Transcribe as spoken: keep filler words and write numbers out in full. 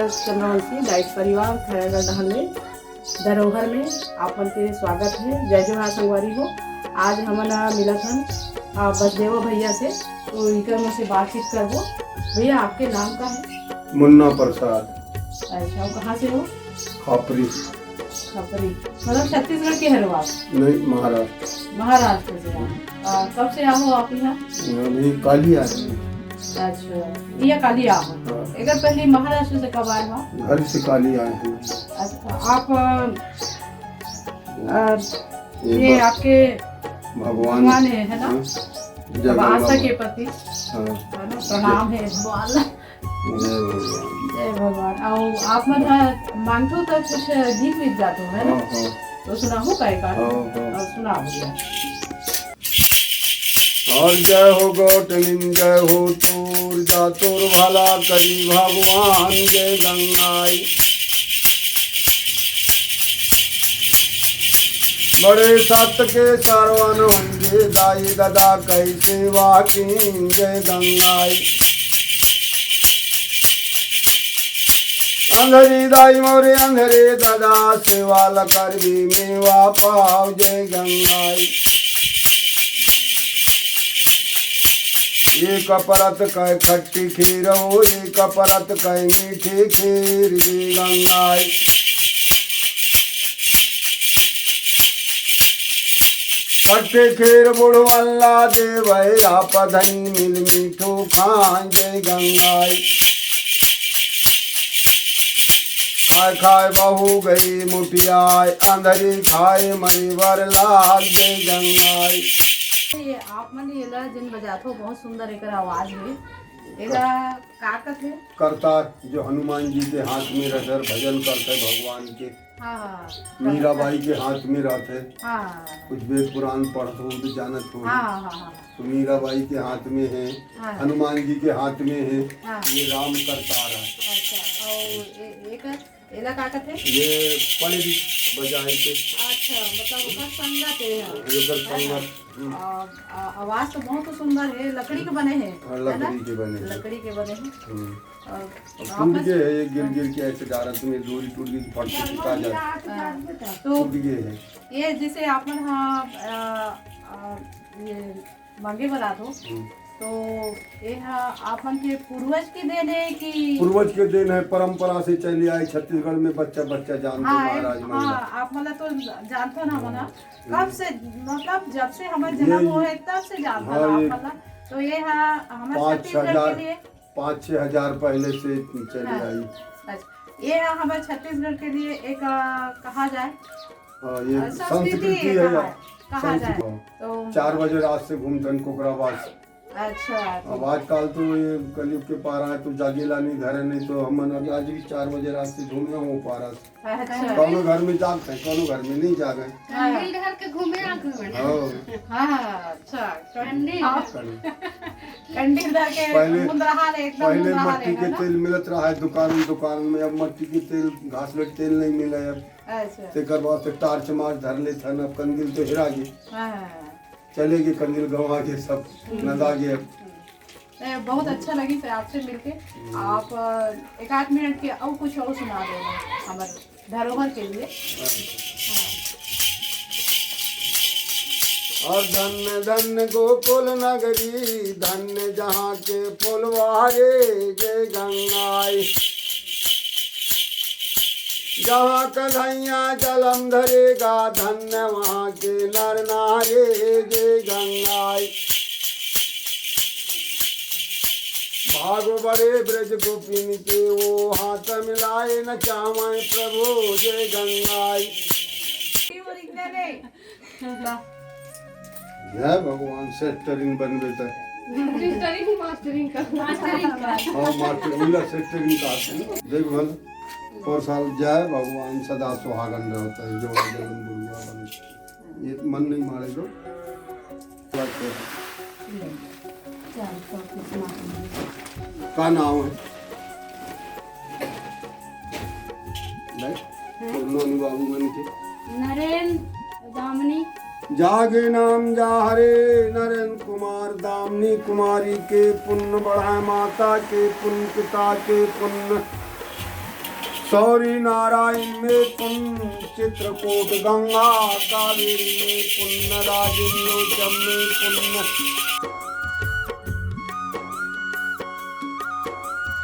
Chandravanshi diet परिवार खैरागढ़ डहर ले धरोहर में आप मन के स्वागत है। जय जोहार संगवारी हो। आज हमन मिलत हन, आ, बसदेवा भैया से, तो इकर मन से बातचीत करबो। भैया, आपके नाम का है? मुन्ना प्रसाद। अच्छा, वो कहाँ से हो? खपरी। खपरी, मतलब छत्तीसगढ़ के हरो आप? नहीं, महाराष्ट्र। महाराष्ट्र से आप। आ, कब से आओ आप यहाँ? अभी काली आए हैं। अच्छा, ये काली आओ। हाँ। एकर पहले महाराष्ट्र से कब आए हो आप? घर से काली आए हैं। अच्छा, आप, आ, आ, ये ये ब-, आपके भगवान भगवान है, है ना? हाँ। जय अब आशा गंगा के माँ। पति। हाँ। है ना? प्रणाम है भगवान। जय भगवान। जय भगवान। अउ आप मन ह मांगथो त कुछ गीत वीत गाथो, है ना? हाँ, हाँ। तो सुनाहू का एक आध? हाँ, हाँ। अउ सुनाओ भैया। और जय हो गौटनिन, जय हो तोर, जा तोर भला करी भगवान, जय गंगाई। बड़े सत के सरवन होंगे, दाई ददा कई सेवा की, जय गंगाई। अंधरी दाई मोरे अंधरे ददा, सेवा ल कर भी मेवा पाव, जय गंगाई। एक परत कै खट्टी खीर हो, एक परत कै मीठी खीर, जय गंगाई। खट्टे खीर बुढ़वल्ला देवै, आप धनी मिल मीठो खाय, जय गंगाई। खाय खाय बहू गई मुटियाय, अंधरी खाय मई बर लाग, जय गंगाई। ये आप मन एला जिन बजाथो, बहुत सुंदर एकर आवाज है। एला का कथे? करतार, जो हनुमान जी के हाथ में रहकर भजन करते भगवान के। हाँ, हाँ, हाँ। मीराबाई के हाथ में रहते। हाँ, हाँ, हाँ। कुछ वेद पुराण पढ़त हो तो जानत हो। हाँ, हाँ, हाँ, हाँ। तो मीराबाई के हाथ में है, हाँ। हनुमान जी के हाथ में है। हाँ। ये राम करतार है। अच्छा, और ए-, एक एला का कथे? ये पड़ेरी बजाई के। अच्छा, मतलब ओकर संगत है। हाँ, एकर है ना? संगत। हम्म। आ, आ, आवाज तो बहुत सुंदर है, लकड़ी के बने हैं, हाँ, है ना? लकड़ी के बने हैं। लकड़ी के बने हैं। हम्म। और अब टूट गए है, ये गिर गिर के ऐसे डारत में डोरी टूट गई, फट से टूटा जाए। हाँ, तो टूट गए है। ये जैसे आप मन, हाँ, आ, आ, ये मांगे बर आथो। हम्म। तो ये हा आप मन के पूर्वज के देन है कि? पूर्वज के देन है, परंपरा से चली आई छत्तीसगढ़ में, बच्चा बच्चा जानते हाँ, महाराज महिला। हाँ, आप मन ला तो जानथो ना, हाँ। कब से, मतलब जब से हमर ये जन्म हुआ है तब से जानथो हाँ, ना ये आप मन ला। तो ये हा हमर पाँच छत्तीसगढ़ के हजार लिए पाँच छह हजार पहले से चली हाँ। आई। अच्छा, ये हा हमर छत्तीसगढ़ के लिए एक, आ, कहा जाए, हाँ, ये आ, संस्कृति संस्कृति है, है, कहा, कहा जाए। संस्कृति। तो चार बजे रात से घूमथन कोकराबास। अच्छा, अब आजकल तो ये कलयुग के पारा है, तो जागेला नहीं, धरे नहीं, तो हमन अभी आज भी चार बजे रात से घूमे हो पारा से। अच्छा। कौनो घर में जागते हैं, कौनो घर में नहीं जागे। कंडील धर के घूमे आ घूमे। हाँ। हाँ, अच्छा। कंडील। हाँ। कंडील। कंडील धर के पहले, मुंदरहा ले, एकदम पहले मुंदरहा मट्टी ले, के है ना? तेल मिलत रहा है दुकान, दुकान में, अब मट्टी के तेल, घास लट तेल नहीं मिले अब। अच्छा। तेकर बाद से टार्च मार्च धर लेथन, अब कंदील तो हेरा गे। हाँ। चले गे कंदील, गंवा गे सब, हम्म। नंदा गे अब। ए, बहुत अच्छा लगिस आपसे मिलके। हम्म। आप, अ, एक आध मिनट के अउ कुछ अउ सुना देना हमर धरोहर के लिए। हाँ। हाँ। और धन्य धन्य गोकुल नगरी, धन्य जहाँ के फुलवारे, जय गंगाई। जहाँ कन्हैया जलम धरेगा, धन्य वहाँ के नर नारे, जय गंगाई। भागो बड़े ब्रज गोपिन के, वो हाथ मिलाए नचावै प्रभु, जय गंगाई। जय भगवान, सेटरिंग बनबे त। सेटरिंग, मास्टरिंग का। मास्टरिंग का। हाँ, मास्टर, उला सेटरिंग का आथे। देख भला, पर साल जय भगवान सदा सुहागन रहता है, जो जन्म बुढ़वा बन। ये मन नहीं मारे दो। का नाम है? भाई, हैं? तो नोनी बाबू मन के? नरेन, दामिनी। जागे नाम जा हरे नरेन कुमार, दामिनी कुमारी के पुण्य बढ़ाए, माता के पुण्य, पिता के पुण्य, सौरी नारायण में पुण्य, चित्रकूट गंगा कावेरी में पुण्य, राजन लोचन में पुण्य।